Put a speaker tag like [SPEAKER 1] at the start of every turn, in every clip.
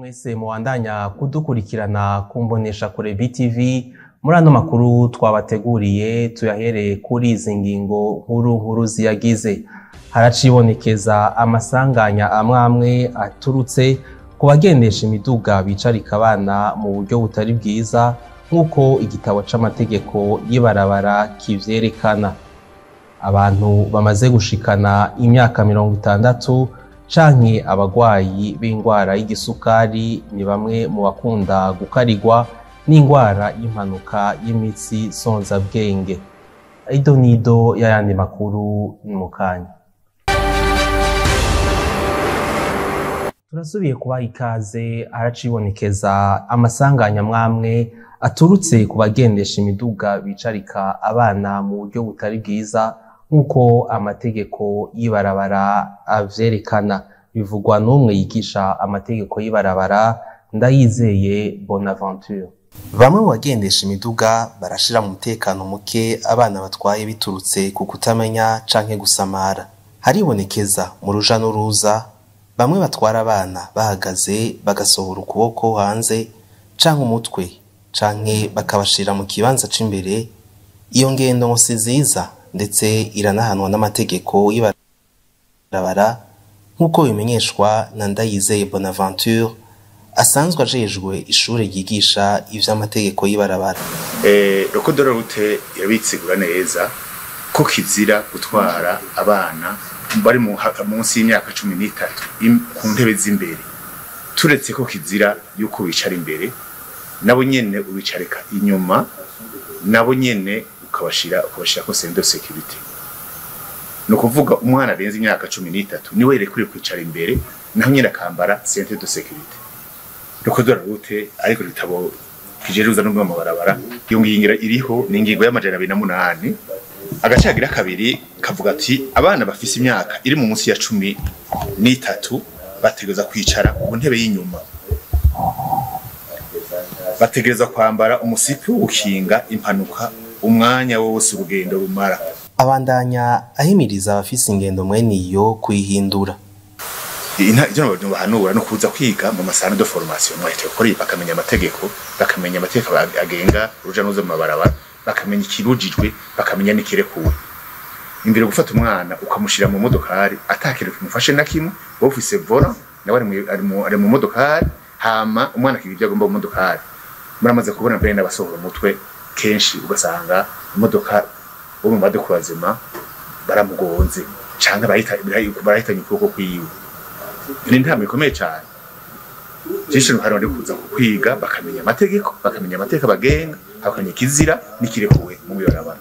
[SPEAKER 1] Mwese muwandanya kudukurikirana kumbonesha kure BTV. Muri ano makuru twabateguriye tuyahereye kuri izi ngingo nkuru nkuru ziyagize. Haracibonekeza amasanganya amwamwe aturutse ku bagendesha imiduga bicarika abana mu buryo butari bwiza, nk'uko igitabo c'amategeko y'ibarabara kivyerekana. Abantu bamaze gushikana imyaka 60 canke abagwayi b'ingwara y'igisukari ni bamwe mu bakunda gukarigwa n'ingwara y'impanuka y'imitsi sonzabwenge. Ido nido y'ayandi makuru ni mu kanya. Turasubiye kubaha ikaze. Haracibonekeza amasanganya mwamwe aturutse ku bagendesha imiduga bicarika abana mu buryo butari bwiza, nk'uko amategeko y'ibarabara avyerekana. Bivugwa n'umwe yigisha amategeko y'ibarabara, Ndayizeye Bonaventure. Bamwe mu bagendesha imiduga barashira mu mutekano muke abana batwaye biturutse ku kutamenya canke gusamara. Haribonekeza mu ruja n'uruza bamwe batwara abana bahagaze, bagasohora ukuboko hanze canke umutwe, canke bakabashira mu kibanza c'imbere. Iyo ngendo ngo si nziza, ndetse iranahanwa n'amategeko y'ibarabara, nk'uko bimenyeshwa na Ndayizeye Bonaventure, asanzwe ajejwe ishure ryigisha ivy'amategeko y'ibarabara.
[SPEAKER 2] Le code de la route irabitsigura neza ko kizira gutwara abana bari munsi y'imyaka 13 ku ntebe z'imbere. Turetse ko kizira yuko bicara imbere, nabo nyene ubicarika inyuma, nabo nyene ukabashira ko ceinture de sécurité. Ni ukuvuga umwana arenze imyaka 13 niwe yerekuriwe kwicara imbere, naho nyene akambara ceinture de sécurité. Le code de la route, ariko igitabo kijeruza no mu mabarabara, iyo ngingo iriho ni ingingo ya 208, agace kagira kabiri, kavuga ati abana bafise imyaka iri mu munsi ya 13 bategereza kwicara ku ntebe y'inyuma, bategereza kwambara umusipi wo gukinga impanuka umwanya wose urugendo rumara.
[SPEAKER 1] Abandanya ahimiriza abafise ingendo mwene iyo kuyihindura.
[SPEAKER 2] Ivyo bahanura no kuza kwiga mu ma centres de formation mwahite gukora, bakamenya amategeko, bakamenya amategeko agenga uruja n'uruza mu mabarabara, bakamenya ikibujijwe, bakamenya n'ikirekuwe. Imbere gufata umwana ukamushira mu modokari atakintu kimufashe na kimwe, wowe ufise volant, nawe ari mu modokari, hama umwana akiga ivyo agomba mu modokari. Muramaze kubona mbere n'abasohora umutwe kenshi, ugasanga imodoka wo mu madoka bazima baramugonze canke barahitanye ukuboko kwiwe. Ni intambwe ikomeye cane. Vyinshi hari bari kuza kwiga, bakamenya amategeko, bakamenya amategeko abagenga, bakamenya ikizira n'ikirekuwe mu ibarabara.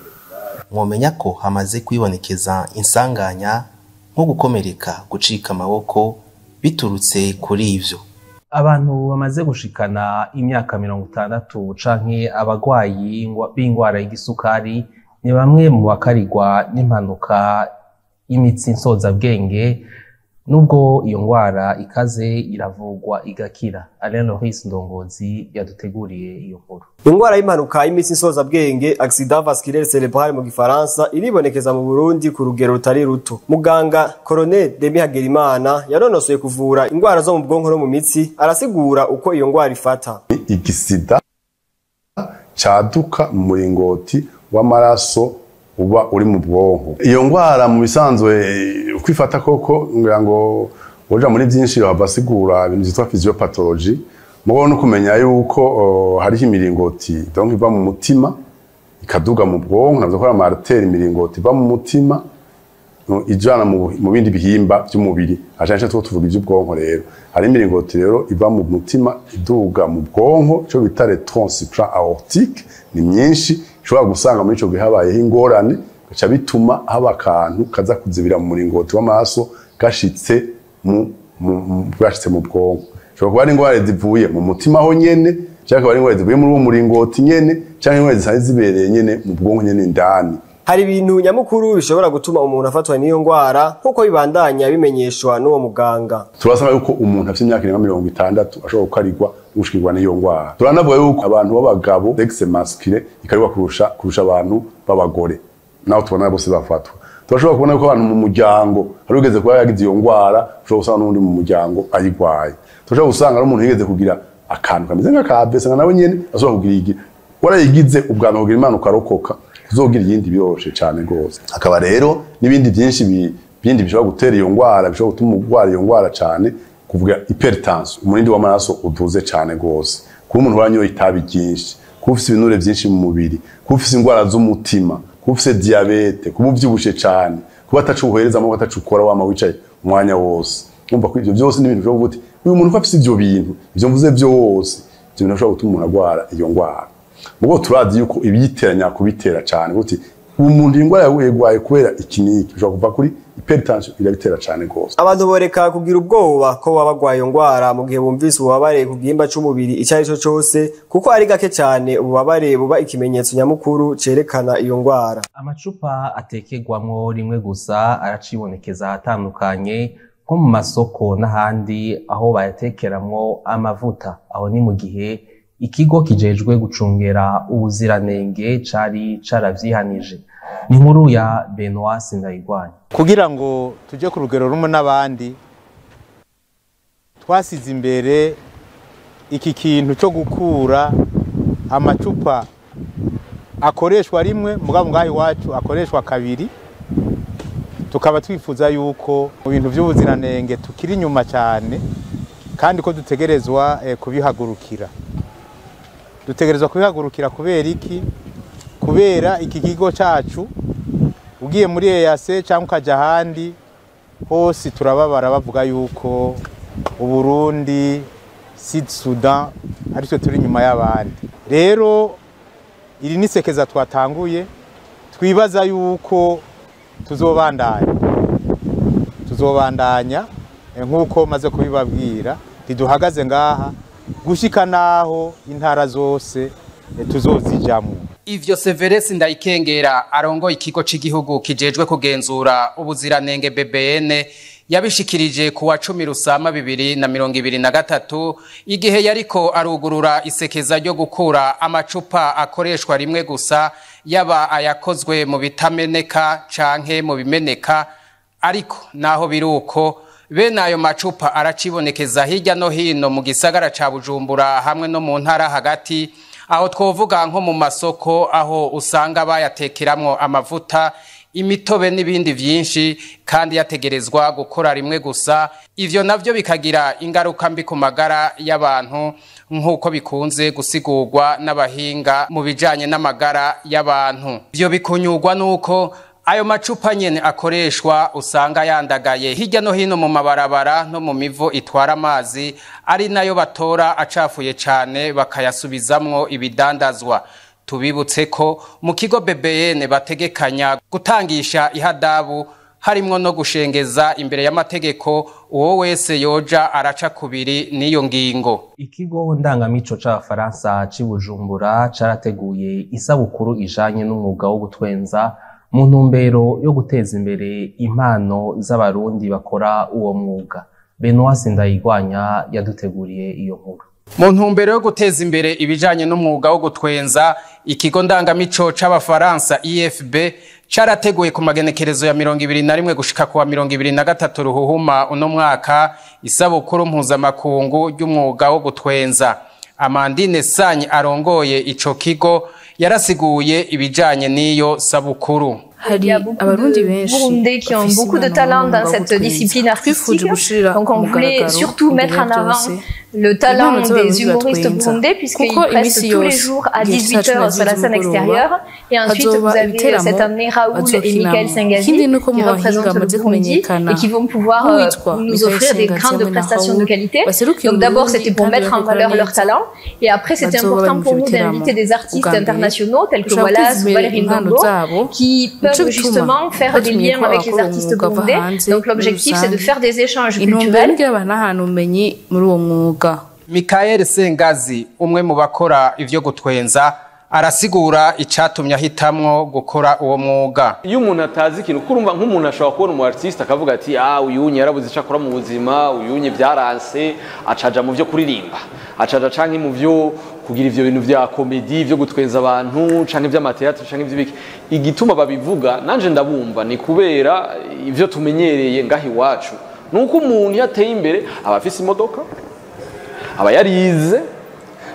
[SPEAKER 1] Mwomenya ko hamaze kwibonekeza insanganya nko gukomereka, gucika amaboko biturutse kuri ivyo. Abantu bamaze gushikana imyaka 60 canke abagwayi b'ingwara y'igisukari ni bamwe mu bakarigwa n'impanuka y'imitsi nsozabwenge. Nubwo iyo ngwara ikaze, iravugwa igakira. Alain Loris Ndongozi yaduteguriye iyo nkuru.
[SPEAKER 3] Ingwara y'impanuka y'imitsi nsozabwenge, accident vasculaire cérébral mu gifaransa, iribonekeza mu Burundi ku rugero rutari ruto. Muganga Colonel Demi Hagerimana yanonosoye kuvura ingwara zo mu bwonko no mu mitsi, arasigura uko iyo ngwara ifata.
[SPEAKER 4] Igisida caduka mu muringoti w'amaraso uba uri mu bwonko. Iyo ngwara mu bisanzwe kwifata koko, ngira ngo uja muri byinshi basigura ibintu byitwa physiopathologie, mugabo no kumenya yuko hariho imiringoti donc iva mu mutima ikaduga mu bwonko, navyo ko ama artères, imiringoti iva mu mutima no, ijana mu bindi bihimba by'umubiri, akenshi two tuvuga iby'ubwonko. Rero hari imiringoti rero iva mu mutima iduga mu bwonko, ico bita le tronc supra-aortique, ni myinshi. Ushobora gusanga muri ico gihe habayeho ingorane, gaca bituma haba akantu kaza kuzibira mu muringoti w'amaraso gashitse mu bwonko. Ushobora kuba ari ingorane zivuye mu mutima ho nyene, canke akaba ari ingorane zivuye muri uwo muringoti nyene, canke ingorane zisanzwe zibereye nyene mu bwonko nyene indani.
[SPEAKER 3] Hari ibintu nyamukuru bishobora gutuma umuntu afatwa n'iyo ngwara, nk'uko bibandanya bimenyeshwa n'uwo muganga.
[SPEAKER 4] Turasaba yuko umuntu afite imyaka irenga 60 ashobora gukarigwa no gushikirwa n'iyo ngwara. Turanavuga yuko abantu b'abagabo, sexe masculin, ikarigwa kurusha abantu b'abagore, naho tubona bose bafatwa. Turashobora kubona ko abantu mu muryango hari ugeze kuba yagize iyo ngwara, ushobora gusanga n'undi mu muryango ayigwaye. Turashobora gusanga ari umuntu yigeze kugira akantu kameze nk'akabese nawe nyene ashobora kugira igi warayigize ubwa mbere kugira Imana ukarokoka, uzogira iyindi biroroshe cane gose. Hakaba rero n'ibindi byinshi bindi bishobora gutera iyo ngwara, bishobora gutuma urwara iyo ngwara cane, kuvuga hypertension, umurindi w'amaraso uduze cane gose, kuba umuntu wanyoye itabi ryinshi, kuba ufise ibinure byinshi mu mubiri, kuba ufise ingwara z'umutima, kuba ufise diabete, kuba uvyibushe cane, kuba atacuhereza amaboko, atacukora, wama wicaye umwanya wose. Umva ko ivyo byose ni ibintu bishobora kuvuga uti uyu muntu ko afise ivyo bintu, ivyo mvuze byose, ivyo bintu bishobora gutuma umuntu agwara iyo ngwara. Mugo turazi yuko ibiyiteranya kubitera cane, uti umuntu ingwara yagwaye kubera iki niki, bishobora kuva kuri hypertension, irabitera cane gose.
[SPEAKER 3] Abantu boreka kugira ubwoba ko baba bagwaye iyo ngwara mu gihe bumvise ububabare ku gihimba c'umubiri ico ari cyo cose, kuko ari gake cane ububabare buba ikimenyetso nyamukuru cerekana iyo ngwara.
[SPEAKER 1] Amacupa atekerwamwo rimwe gusa aracibonekeza ahatandukanye nko mu masoko n'ahandi aho bayatekeramwo amavuta. Aho ni mu gihe ikigo kijejwe gucungera ubuziranenge cari caravyihanije. Ni inkuru ya Benoit Sindayigwanya.
[SPEAKER 5] Kugira ngo tuje ku rugero rumwe n'abandi, twasize imbere iki kintu cyo gukura amacupa akoreshwa rimwe, mugabo ngaho iwacu akoreshwa kabiri. Tukaba twifuza yuko mu bintu by'ubuziranenge tukiri inyuma cyane, kandi ko dutegerezwa kubihagurukira. Dutegerezwa kubihagurukira kubera iki? Kubera iki kigo cyacu, ugiye muri EAC cyangwa ukaja ahandi hose turababara bavuga yuko Uburundi, Sud Sudan aritwe turi inyuma y'abandi. Rero iri ni sekeza twatanguye, twibaza yuko tuzobandanya nkuko maze kubibabwira, ntiduhagaze ngaha gushika naho intara zose tuzozijamwo.
[SPEAKER 6] Ivyo Severus Ndayikengera arongoye ikigo c'igihugu kijejwe kugenzura ubuziranenge BBN yabishikirije kuwa 10 Rusama 2023 igihe yariko arugurura isekeza ryo gukura amacupa akoreshwa rimwe gusa, yaba ayakozwe mu bitameneka canke mu bimeneka. Ariko naho biruko, bene ayo macupa aracibonekeza hirya no hino mu gisagara ca Bujumbura hamwe no mu ntara hagati, aho twovuga nko mu masoko aho usanga bayatekeramwo amavuta, imitobe n'ibindi vyinshi, kandi yategerezwa gukora rimwe gusa. Ivyo navyo bikagira ingaruka mbi ku magara y'abantu, nk'uko bikunze gusigurwa n'abahinga mu bijanye n'amagara y'abantu. Ivyo bikunyurwa nuko ayo macupa nyene akoreshwa usanga yandagaye hirya no hino mu mabarabara no mu mivo itwara amazi, ari nayo batora acafuye cane bakayasubizamwo ibidandazwa. Tubibutse ko mu kigo BBN bategekanya gutangisha ihadabu, harimwo no gushengeza imbere y'amategeko uwo wese yoja araca kubiri n'iyo ngingo.
[SPEAKER 1] Ikigo ndangamico c'Abafaransa c'i Bujumbura carateguye isabukuru ijanye n'umwuga wo gutwenza mu ntumbero yo guteza imbere impano z'abarundi bakora uwo mwuga. Benoit Sindayigwanya yaduteguriye iyo nkuru.
[SPEAKER 6] Mu ntumbero yo guteza imbere ibijanye n'umwuga wo gutwenza, ikigo ndangamico c'Abafaransa IFB carateguye ku magenekerezo ya 21 gushika kuwa 23 Ruhuhuma uno mwaka isabukuru mpuzamakungu ry'umwuga wo gutwenza. Amandine Sanyi arongoye ico kigo yarasiguye ibijanye n'iyo sabukuru.
[SPEAKER 7] Il y a beaucoup de Burundais qui ont beaucoup de talent dans cette discipline artistique. Donc on voulait surtout mettre en avant le talent des humoristes burundais, puisqu'ils prestent tous les jours à 18h sur la scène extérieure. Et ensuite, vous avez cette année Raoul et Michael Sengazi qui représentent le Burundi et qui vont pouvoir nous offrir des grandes prestations de qualité. Donc d'abord, c'était pour mettre en valeur leur talent. Et après, c'était important pour nous d'inviter des artistes internationaux tels que Wallace ou Valérie Ndongo, qui peuvent justement faire des liens avec les artistes burundais. Donc l'objectif, c'est de faire des échanges culturels.
[SPEAKER 6] Michael Sengazi, umwe mu bakora ivyo gutwenza, arasigura icatumye ahitamwo gukora uwo mwuga.
[SPEAKER 8] Iyo umuntu atazi ikintu, kurumva nk'umuntu ashobora kubona umu artiste akavuga ati ah, uyu yarabuze ico akora mu buzima, uyu byaranse, acaja mu vyo kuririmba, acaja canke mu vyo Kugira ivyo bintu vya comédie, vyo gutwenza abantu, canke vy'ama théâtre, canke ivy'ibiki. Igituma babivuga, nanje ndabumva, ni kubera ivyo tumenyereye ngaho iwacu, nuko umuntu yateye imbere aba afise imodoka, aba yarize,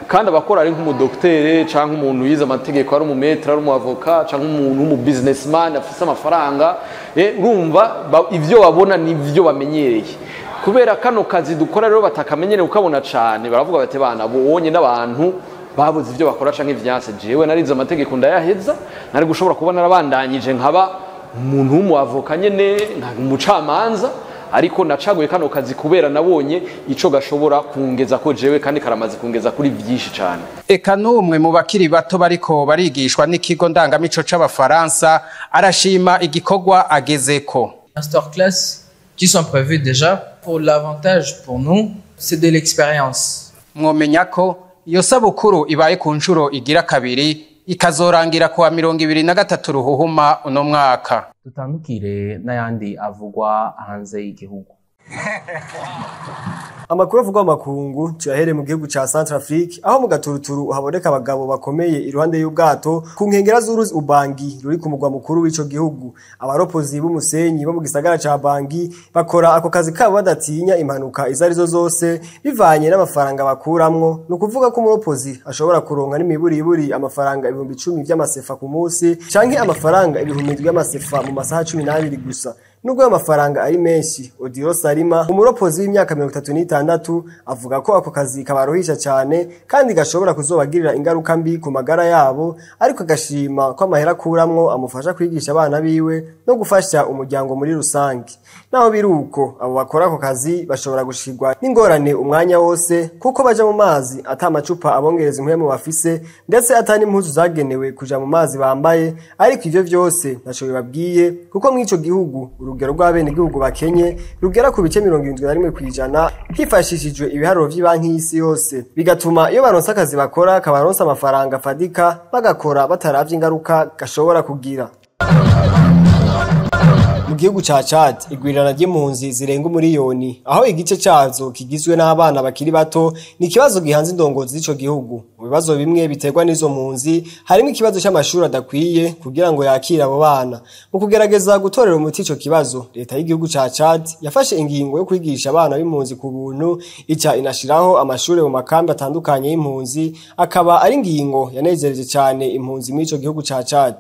[SPEAKER 8] kandi abakora ari nk'umudoktere canke umuntu yize amategeko, ari umu maître, ari umu avocat, canke umuntu w'umu businessman afise amafaranga. Urumva ivyo babona nivyo bamenyereye. Kubera kano kazi dukora rero batakamenyereye ukabona cane, baravuga bati: "Bana bonye n'abantu babuze ivyo bakora canke ivyanse." Jewe narize amategeko ndayaheza, nari gushobora kuba narabandanyije nkaba umuntu w'umu avocat nyene, nka umucamanza, ariko nacaguye kano kazi kubera nabonye ico gashobora kungeza ko jewe, kandi karamaze kungeza kuri vyinshi cane.
[SPEAKER 6] Eka n'umwe mu bakiri bato bariko barigishwa n'ikigo ndangamico c'Abafaransa arashima igikorwa agezeko.
[SPEAKER 9] Masterclass qui sont prévues déjà. Pour l'avantage pour nous, c'est de l'expérience.
[SPEAKER 6] Mwomenya ko iyo sabukuru ibaye ku nshuro igira kabiri, ikazorangira kuwa 23 Ruhuhuma uno mwaka.
[SPEAKER 1] Dutandukire n'ayandi avugwa hanze y'igihugu.
[SPEAKER 3] Amakuru avugwa mu makungu tuyahere mu gihugu ca Centrafrique, aho mu gaturuturu haboneka abagabo bakomeye iruhande y'ubwato ku nkengera z'uruzi Ubangi ruri ku mugwa mukuru w'ico gihugu. Abaropozi b'umusenyi bo mu gisagara ca Bangi bakora ako kazi kabo badatinya impanuka izo arizo zose, bivanye n'amafaranga bakuramwo. Ni ukuvuga ko umuropozi ashobora kuronka n'imiburiburi amafaranga 10,000 vy'amasefa ku munsi, canke amafaranga 7,000 y'amasefa mu masaha 12 gusa. Nubwo ayo mafaranga ari menshi, Odiro Salima, umuropozi w'imyaka 36, avuga ko ako kazi kabaruhisha cyane kandi gashobora kuzobagirira ingaruka mbi ku magara yabo, ariko agashima ko amahera akuramwo amufasha kwigisha abana biwe no gufasha umuryango muri rusange. Naho biri uko, abo bakora ako kazi bashobora gushirwa n'ingorane umwanya wose, kuko baja mu mazi ata amacupa abongereza impwemu bafise, ndetse ata n'impuzu zagenewe kuja mu mazi bambaye. Ariko ivyo vyose ntaco bibabwiye, kuko mw'ico gihugu urugero rw'abenegihugu bakenye rugera ku bice 71% hifashishijwe ibiharuro vy'ibanki y'isi yose, bigatuma iyo baronse akazi bakora kabaronsa amafaranga afadika, bagakora bataravye ingaruka gashobora kugira. Mu gihugu ca Chad, igwirirana ry'impunzi zirenga umuriyoni, aho igice cazo kigizwe n'abana bakiri bato, ni ikibazo gihanze indongozi z'ico gihugu. Mu bibazo bimwe biterwa n'izo mpunzi harimo ikibazo c'amashuri adakwiye kugira ngo yakire abo bana. Mu kugerageza gutorera umuti ico kibazo, leta y'igihugu ca Chad yafashe ingingo yo kwigisha abana b'impunzi ku buntu, ica inashiraho amashuri mu makambi atandukanye y'impunzi, akaba ari ingingo yanezereje cane impunzi muri ico gihugu ca Chad.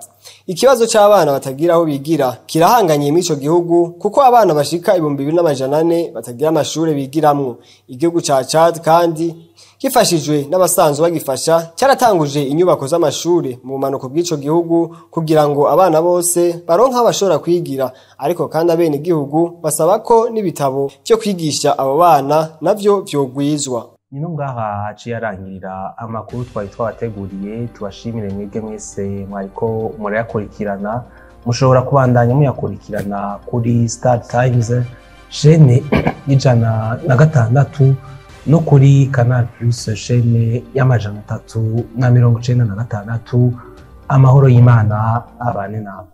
[SPEAKER 3] Ikibazo c'abana batagira aho bigira kirahanganye muri ico gihugu, kuko abana bashika 2400 batagira amashure bigiramwo. Igihugu ca Chad kandi, gifashijwe n'abasanzwe bagifasha, cyaratanguje inyubako z'amashure mu bumanuko bw'ico gihugu kugira ngo abana bose baronke aho bashobora kwigira. Ariko kandi abene gihugu basaba ko n'ibitabo vyo kwigisha abo bana navyo vyogwizwa.
[SPEAKER 1] Nino ngaha haciye arangirira amakuru twari twabateguriye. Tubashimire mwebwe mwese mwariko murayakurikirana. Mushobora kubandanya muyakurikirana kuri Star Times chaîne y'106 no kuri Canal Plus chaîne y'396. Amahoro y'Imana abane nawe.